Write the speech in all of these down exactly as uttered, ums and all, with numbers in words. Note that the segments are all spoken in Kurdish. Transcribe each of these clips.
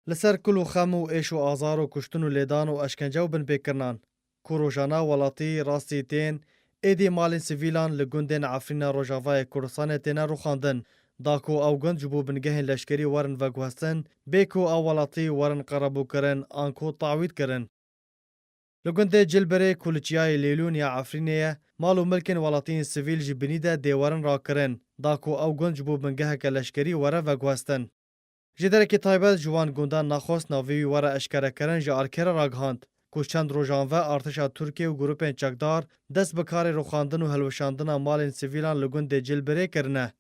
Li ser kul û xem û êş û azar û kuştin û lêdan û eşkence û binpêkirinan ku rojana welatî rastî tên, êdî malên sivîlan li gundên Efrîna Rojavayê Kurdistanê têne rûxandin, da ku ew gund ji bo bingehên leşkerî werin veguhestin, bê ku ew welatî werin qerebûkirin an ku tawît kirin. Li gundê Cilbirê ku li çiyayê Lêlûn ya Efrînê ye, mal û milkên welatiyên sivîl ji binî de dê werin rakirin, da ku ew gund ji bo bingeheke leşkerî were veguhestin. Ji derekê taybet ji wan gundan naxwest navê wî were eşkerekirin ji Arkerê ragihand ku çend rojan ve artêşa Tirkiyê û grûpên çekdar dest bi karê rûxandin û hilweşandina malên sivîlan li gundê Cilbirê kirine.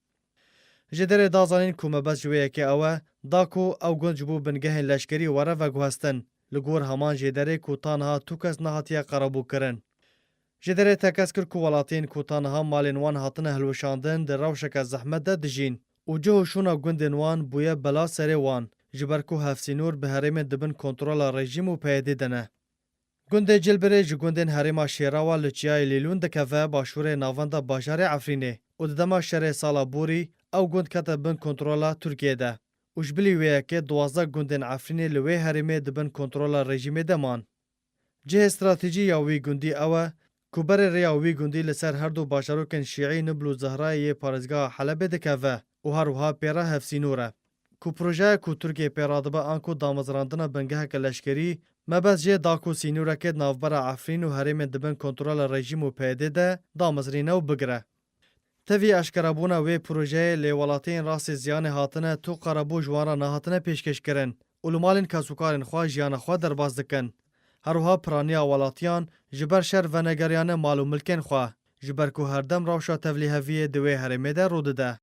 Jêderê da zanîn ku mebest ji wê yekê ew e, da ku ew gund ji bo bingehên leşkerî were veguhestin. Li gor heman jêderê ku ta niha tu kes nehatiye qerebûkirin. Jêderê tekez kir ku welatiyên ku ta niha malên wan hatine hilweşandin di rewşeke zehmet de dijîn û cih û şûna gundên wan bûye bela serê wan, ji ber ku hevsînor bi herêmên di bin kontrola rejîm û P Y D'ê de ne. Gundê Cilbirê ji gundên herêma Şêrawa li çiyayê Lêlûn dikeve başûrê navenda bajarê Efrînê û di dema şerê sala borî ew gund kete bin kontrola Tirkiyê de û ji bilî wê yekê duwazdeh gundên Efrînê li wê herêmê di bin kontrola rejîmê de man. Cihê stratejî ya wî gundî ew e ku berê rêya wî gundî li ser her du bajarokên şîî Nibl û Zehrayê yê parêzgeha Helebê dikeve û her wiha pê re hevsînor e. Ku projeya ku Tirkiye pê radibe anku damezrandina bingeheke leşkerî, mebest jê da ku sînoreke di navbera Efrîn û herêmên di bin kontrola rejîm û P Y D'ê de damezrîne û bigire. Tevî eşkerebûna wê projeyê lê welatiyên rastî ziyanê hatine tu qerebû ji wan re nehatine pêşkêşkirin û li malên kesûkarên xwe jiyana xwe derbas dikin. Her wiha piraniya welatiyan ji ber şer venegeriyane mal û milkên xwe, ji ber ku herdem rewşa tevlîheviyê di wê herêmê de rû dide.